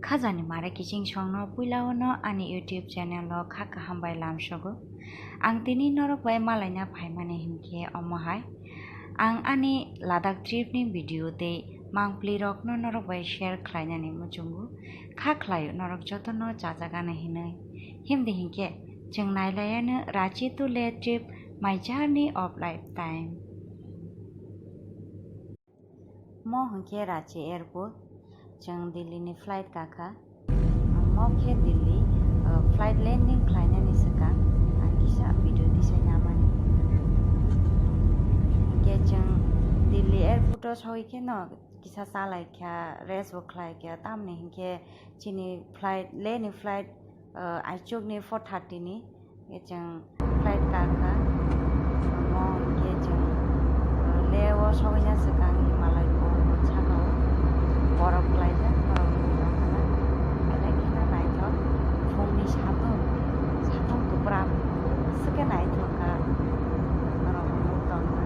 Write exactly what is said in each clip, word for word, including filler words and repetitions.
Khajani mare kiching songno puilao no ani YouTube channel o kha kaham bai lamsogo. Ang tini norok bai malaina phaimani hinkhe omo hai. Ang ani Ladakh trip ni video tei mangpli rokno norok bai share khlainani muchungo. Kha khlaio norok jotono chajagana hinwi. Himdi hinkhe chwng nailaiano Ranchi to Leh trip, my journey of lifetime. Mo hwnkhe Ranchi airport, chwng Delhi ni flight kakha. Mo khe Delhi, uh, flight landing khlainani swkang ang kisa video tisai namani. Hinkhe chwng Delhi airport o sogwi kheno kisa chalaikha, rest bo khlaikha, tamni hinkhe chini flight, Leh ni flight, uh, aichukni four thirty ni. Chwng flight kakha, omo hinkhe chwng, uh, Leh o sogwina swkang Himalay pohor saka o borok klaijak, borok nukjakha na. Belai kheno naithok, phungni satung, satung kwprak, aswk khe naithok kha, norok nukjakha.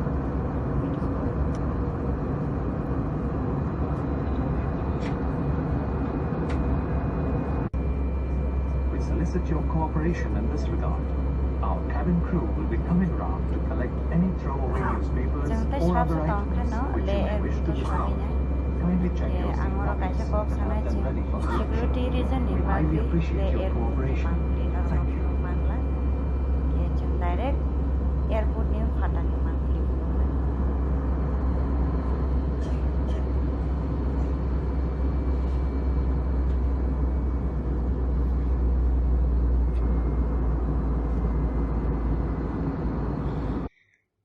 We solicit your cooperation in this regard. Our cabin crew will be coming around to collect any throwaway newspapers or other items which you may wish to discard. Kindly check your seat pockets and have them ready for collection. We highly appreciate your cooperation. Thank you. Direct airport ni phatani mangpili phunuknai.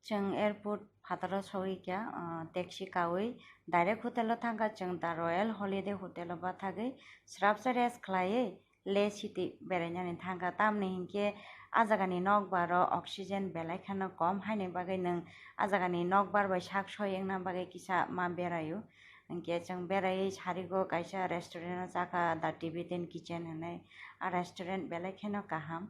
Chwng airport phataro sogwi kha, ah, taxi kawi direct hotel o thangkha, chwng The Royal Holiday Hotel o bathagwi srapsa rest khlaiwi Leh city berainani thangkha, tamni hinkhe a jagani nokbar o oxygen belai kheno kom, haini bagwi nwng a jagani nokbar bai sak soi wngna bagwi kisa ma beraio. Hinkhe chwng beraiwi sarigo kaisa restaurant o chakha, The Tibetan Kitchen hinwi, a restaurant belai kheno kaham.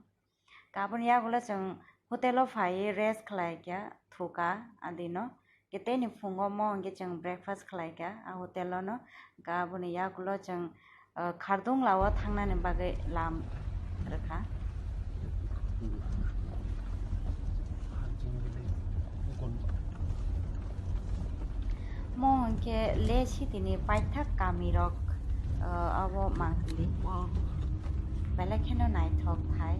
Aboni yagulo chwng hotel o phaiwi rest khlaikha, thukha adino. Khe tei ni phungo mo hinkhe chwng breakfast khlaikha a hotel o no. Khe aboni yagulo chwng, uh, Khardungla o thangnani bagwi lam rwkha. Mo hinkhe Leh city ni paithak kami rok, uh, abo mangpili. Belai kheno naithok thai.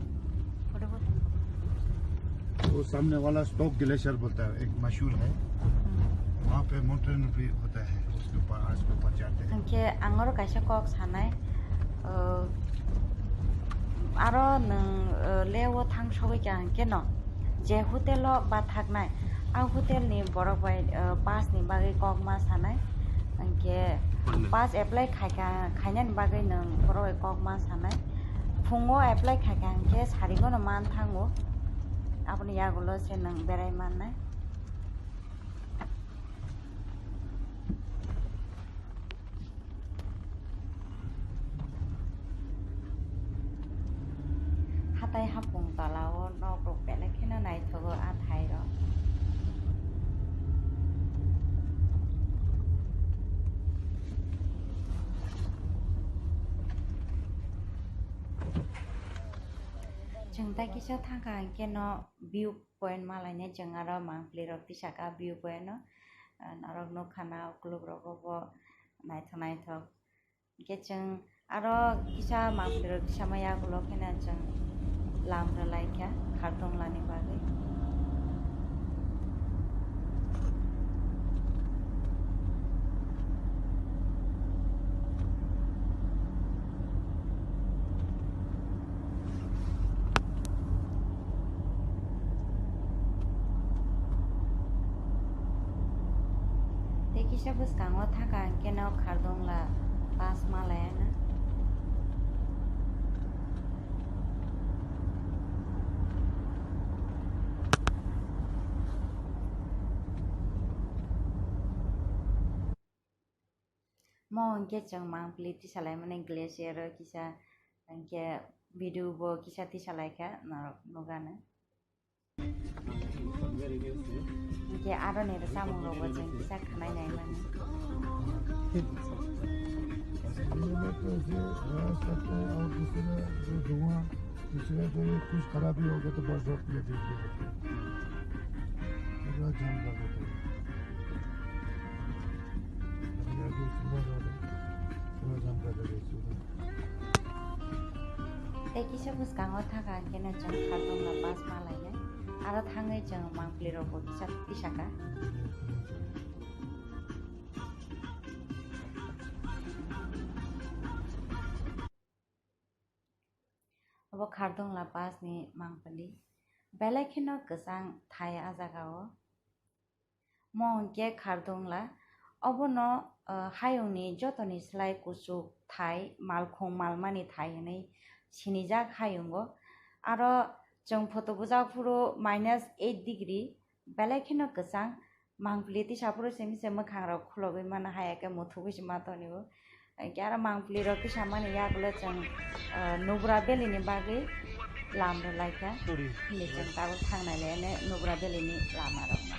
वो सामने वाला stock glacier बोलता है, एक मशहूर है। हम्म। वहाँ पे माउंटेन भी होता है, उसके ऊपर, आज के ऊपर जाते हैं। Hinkhe ang oro kaisa kok sanai, uh, aro nwng, uh, Leh o thang sogwi kha hinkhe no, je hotel o bathaknai, a hotel ni borok bai, uh, pass ni bagwi kok ma sanai, hinkhe pass apply khaikha, khainani bagwi nwng borok bai kok ma sanai. Phungo apply khaikha hinkhe sarigono man thango, aboni yagulo se nwng berai mannai. Hatai hapung tola o nok rok belai kheno naithogo a thai rok. Chwng tai kisa thangkha hinkhe no view point malainai chwng aro mangpli rok tisaka view point no, ah, norok nukha na ukuluk rogo bo naithok naithok. Hinkhe chwng aro kisa mangpli rok tisama yagulo kheno chwng lam rwlaikha Khardungla ni bagwi. Tei kisa bwskango thangkha hinkhe no Khardungla pass malaina. Mo hinkhe chwng mangpili tisalaimani glacier o kisa, hinkhe video bo kisa tisalaikha norok nukgano. Hinkhe aroni rwchapmung rokbo chwng kisa khwnai naimani. से रह सकते हैं और दूसरे जो धुआं, दूसरे जो ये कुछ खराबी हो गया तो बस रोक के दीजिए। पूरा जाम लगा दो। अभी आगे सुबह जाओ, पूरा जाम कर देगा सुबह। Tei kisa bwskango thaka hwnkhe no chwng Khardongla pass ma lainai. Aro thangwi chwng mangpli rokbo kisa tisaka. Obo Khardongla pass ni mangpili. Belai kheno kwchang thai a jaga o. Mo hwnkhe Khardongla. Obono, ah, hayungni jotoni slai kuchuk thai, malkhung malmani thai hwnwi sinijak hayungo. Aro chwng photo bujak phuru minus eight degree. Belai kheno kwchang, mangpili tisa phuru simi se mwkhang rok khulogwi mano, hai khe muthubwi se ma tongo. Hai khe aro mangpili rok tisa mani yagulo chwng, ah, Nubra Valley ni bagwi lam rw lai kha. Sorry. Hini chwng tabuk thang nai le ne Nubra Valley ni lama rok no.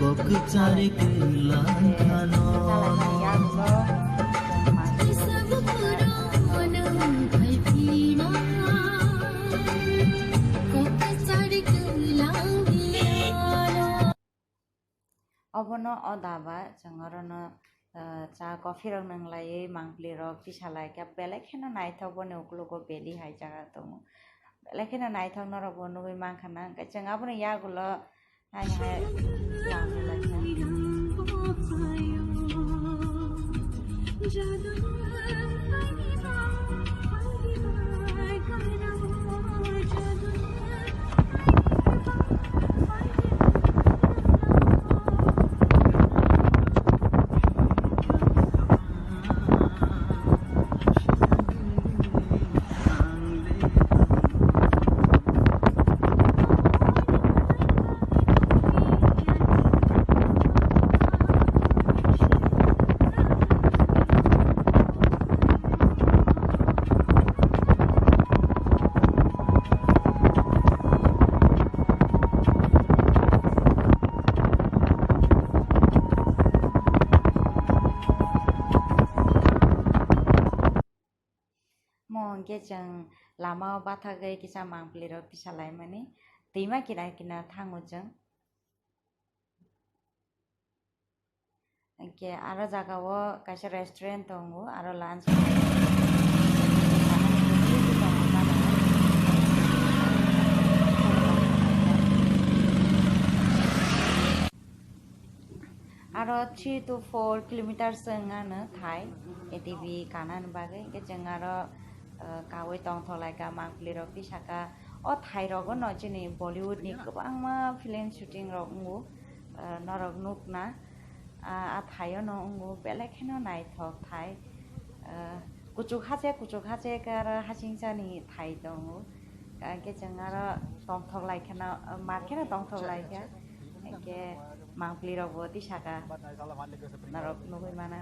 Kok kwchari kwlang khano. Obono o daba chwng orono, ah, cha coffee rok nwnglaiwi mangpli rok tisalai kha, belai kheno naithok boni ukologo valley hai jaga tongo, belai kheno naithok norokbo nugwi mankha na, hwnkhe chwng aboni yagulo Hai hai. Mo hwnkhe chwng lama o bathagwi kisa mangpli rok tisalaimani twima kinar kinar thango chwng. Hwnkhe aro jaga o kaisa restaurant tongo, aro lunch. Aro three to four kilometers wng ano thai A T V kanani bagwi, hwnkhe chwng aro, ah, kaui tongthok lai kha, mangpili rok tisaka. O thai rogo no chini Bollywood ni kwbangma film shooting rok wngo, ah, norok nukna. Ah, a thaio no wngo belai kheno naithok thai. Ah, kuchuk hache, kuchuk hache khe aro hasingcha ni thai tongo. Hwnkhe chwng aro tongthok lai kheno, mar kheno tongthok lai kha. Hwnkhe mangpili rok bo tisaka norok nugui mana.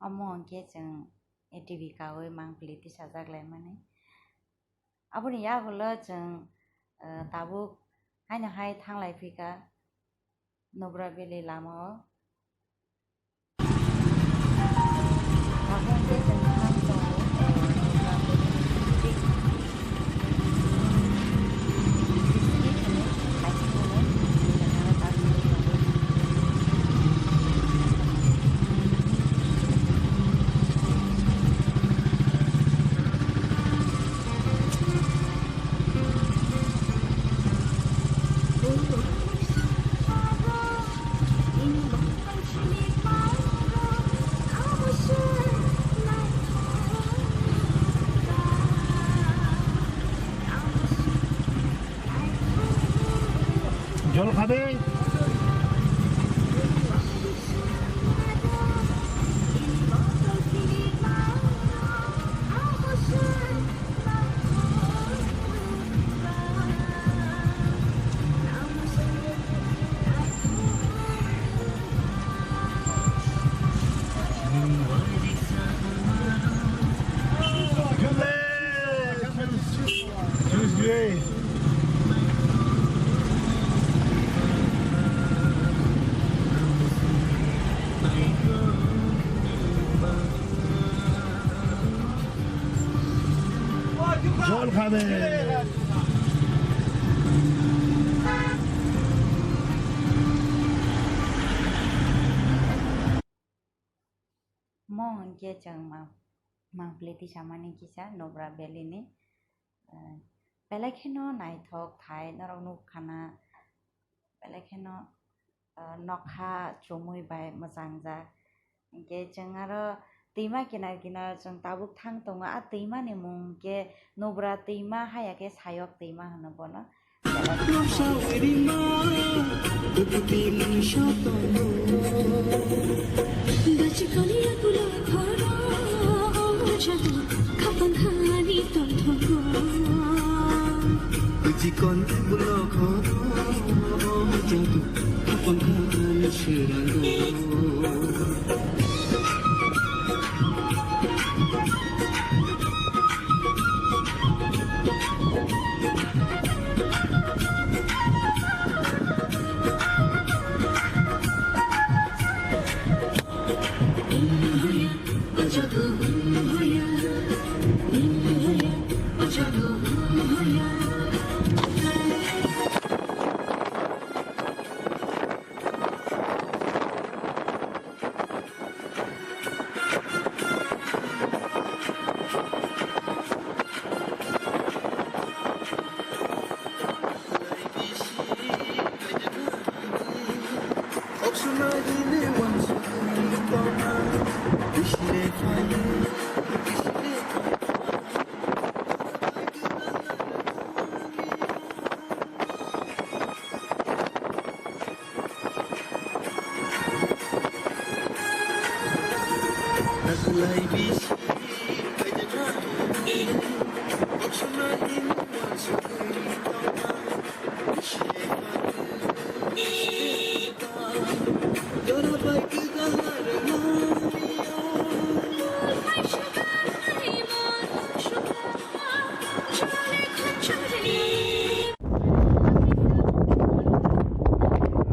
Omo hwnkhe chwng A T V kaui mangpili tisajak laimani. Aboni yagulo chwng, eh, tabuk haino hai thanglai phika Nubra Valley lama o. Tabuk hwnkhe chwng thang tongo, eh, Nubra Valley. জল খাবে? জল খাবে। Mo hwnkhe chwng ma-, mangpili tisamani kisa Nubra Valley ni, eh, belai kheno naithok thai norok nukha na, belai kheno, eh, nokha chumui bai mwchangjak. Hwnkhe chwng aro twima kinar kinar chwng tabuk thang tongo. A twima ni mung khe Nubra twima, haya khe Sayok twima hwno bono. Jikon bulo khoro jadu, khapang khani serago.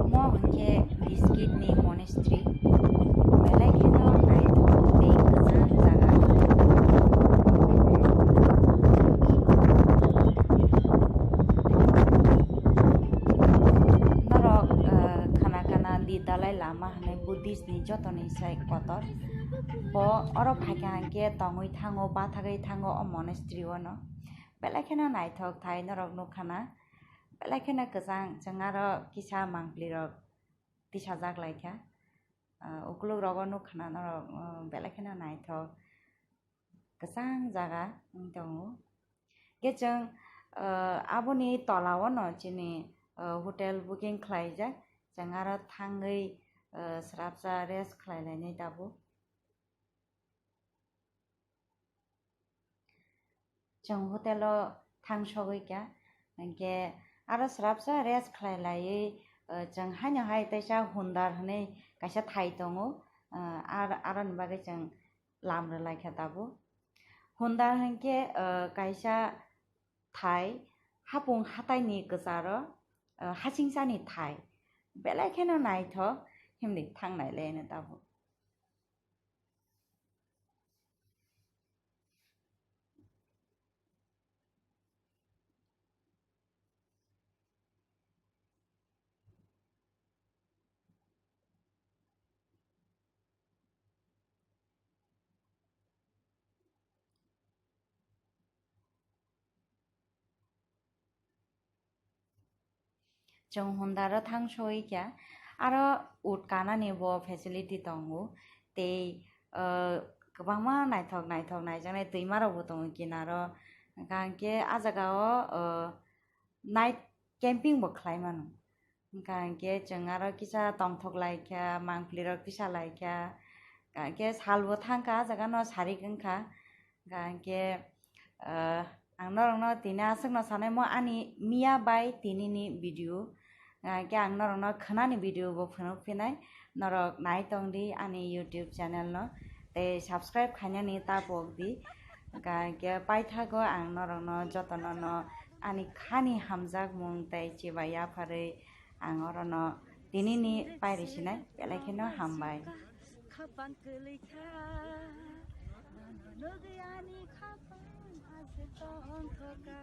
Omo hwnkhe Biskit ni monastery. Belai kheno naithok tei kwchang jaga. Norok, eh, khana khana di Dalai Lama hwnwi Buddhist ni jotoni sai kotor. Bo oro phaikha hwnkhe tongwi thango, bathagwi thango o monastery o no. Belai kheno naithok thai norok nukha na. Belai kheno kwchang, chwng aro kisa mangpli rok tisajak laikha. Ah, ukuluk rogo nukha na norok, ah, belai kheno naithok. Kwchang jaga wng tongo. Khe chwng, ah, aboni tola o no chini, ah, hotel booking khlaijak. Chwng aro thangwi, ah, swrapsa rest khlai lainai tabuk. Chwng hotel o thang sogwi kha, hinkhe aro swrapsa rest khlai laiwi, eh, chwng haino hai teisa hundar hwnwi kaisa thai tongo, eh, ar-, aroni bagwi chwng lam rwlai kha tabuk. Hundar hinkhe, eh, kaisa thai hapung hataini kwcharo, eh, hachingsani thai belai kheno naithok himdi thangnai le hwnwi tabuk. Chwng hundaro thang soi kha, aro ut kanani bo facility tongo, tei, ah, kwbangma naithok naithok naijaknai twima rokbo tongo kinaro, hwnkha hwnkhe ah jagao, ah, night camping bo khlai mano. Hwnkha hwnkhe chwng aro kisa tongthok lai kha, mangpli rok tisa lai kha, hwnkha hwnkhe salbo thang kha ah jagano sarik wng kha. Hwnkha hwnkhe, ah, ang norokno tini aswkno sanaimo ani miya bai tinini video. Hwnkha hwnkhe ang norokno khwnani video bo phunuk phinai. Norok nai tong di ani YouTube channel no. Tei subscribe khainani ta pok di. Hwnkha hwnkhe paithago ang norokno jotono no ani khani hamjakmung tei chibai yapharwi ang orono tinini pairi sinai. Belai kheno hambai. Khapan kwlwi kha, ano nugwi ani khapan aswk tongthok kha.